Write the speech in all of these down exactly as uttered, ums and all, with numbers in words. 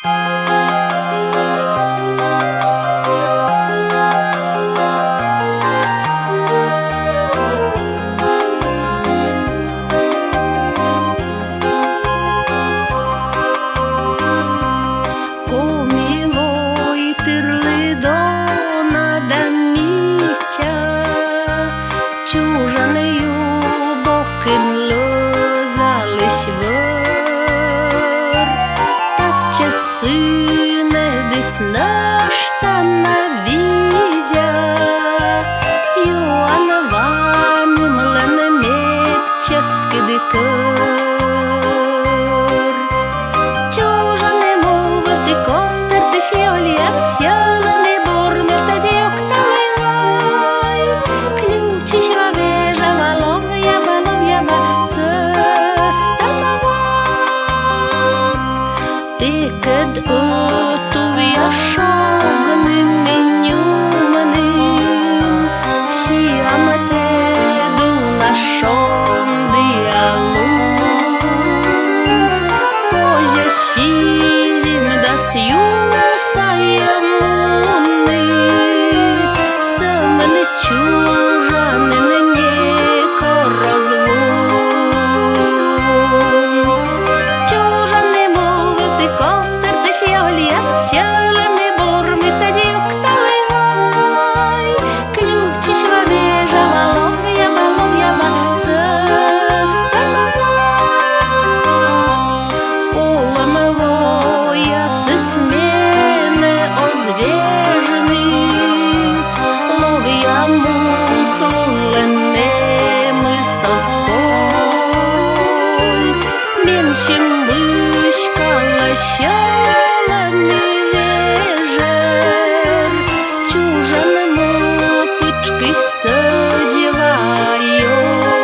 Коми войтырлы дона да мича, чужан ю бокын лӧзалысь вӧр. Татчӧс сынӧдыс нӧшта на видза, юан ванымлӧн мед чӧскыд кӧр. Чужан му вывті котӧртысь ёльяс, сьӧлӧм и бур мед тадзи окталӧй вай. Ключысь ва вежа ва, ловъя ва, ловъя ва, сӧстӧма ва. Тэкӧд ӧтувъя шогным и нюмным сиам тэд уна шондіа лун. Козя сизимдас ю сайӧ мунны, сӧмын чужанын некор оз вун. Чужан му вывті котӧртысь ёльяс, сьӧлӧм и бур мед тадзи окталӧй вай. Ключысь ва вежа ва, ловъя ва, ловъя ва, сӧстӧма ва. Олӧм воясыс менӧ оз вежны, ловъя муслунлӧн нэмыс оз коль. Менсьым мыськалӧ сьӧлӧм и вежӧр, чужан му пытшкысь сӧдз ва ёль.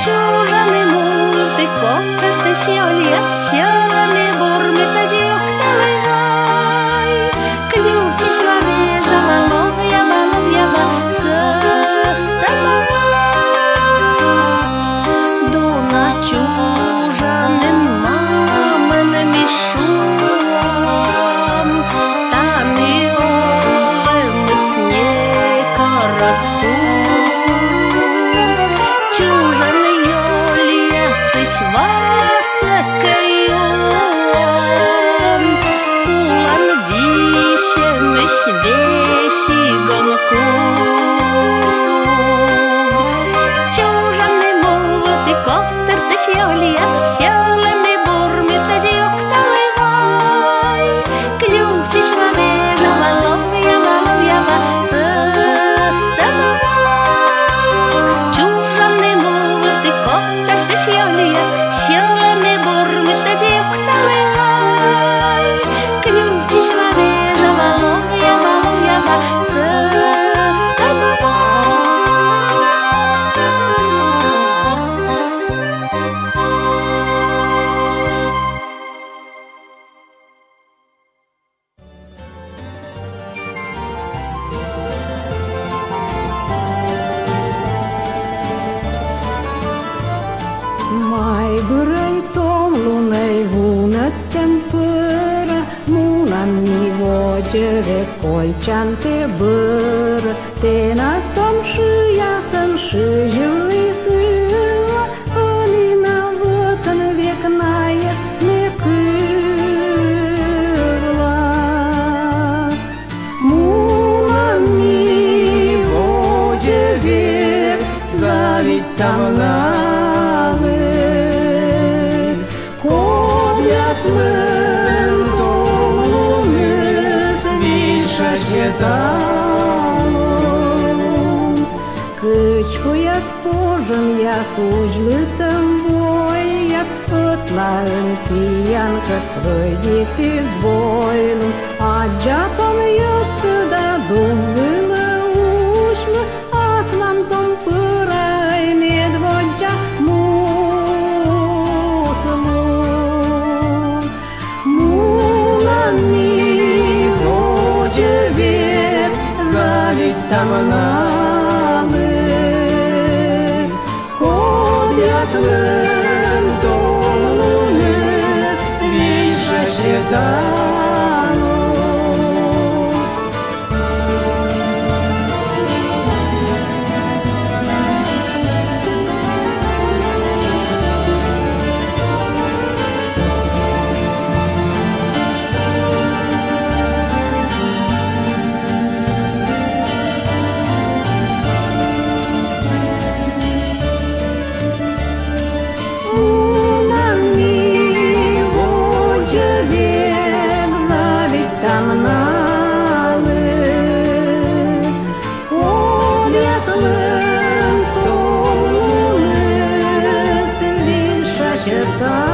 Чужан му вывті котӧртысь ёльяс, сьӧлӧм и бур мед тадзи окталӧй вай. Ключысь ва вежа ва, ловъя ва, ловъя ва, сӧстӧма ва. Дона чужанын мамӧн ми шуам, тані олӧмыс некор оз куз. Чужан ёльясысь васӧ кӧ юам, кулан висьӧмысь весиг он кув. Чужан му вывті котӧртысь ёльяс, сьӧлӧм и бур мед тадзи окталӧй вай. Ключысь ва вежа ва, ловъя ва, ловъя ва, сӧстӧма ва. Чужан му вывті котӧртысь ёльяс, сьӧлӧм и бур мед тадзи окталӧй вай. Ключысь ва вежа ва, ловъя ва, ловъя ва, сӧстӧма ва. Майбырӧй, том лунӧй вунӧдтӧм пӧра мунам ми водзӧ век кольччан тэ бӧрӧ. Тэнад том шыясӧн шызьліс ылӧ, ӧні на вӧтӧн век найӧс ме кывла. Мунам ми водзӧ век, завидьтам налы. Кодъяслӧн том луныс вильшасьӧ талун. Кӧч пӧяс, пожӧмъяс, удзлытӧм войяс, ӧтлаын пиян кӧть вӧйдіті збойлун. Аддза том йӧзсӧ да дум вылӧ усьлы, аслам том пӧраӧй медводдза муслун. Мунам ми водзӧ век, завидьтам налы. Кодъяслӧн том луныс Унан ми водзӧ век заводитам налы, Кодъяслӧн том луныс выль шасьӧ та.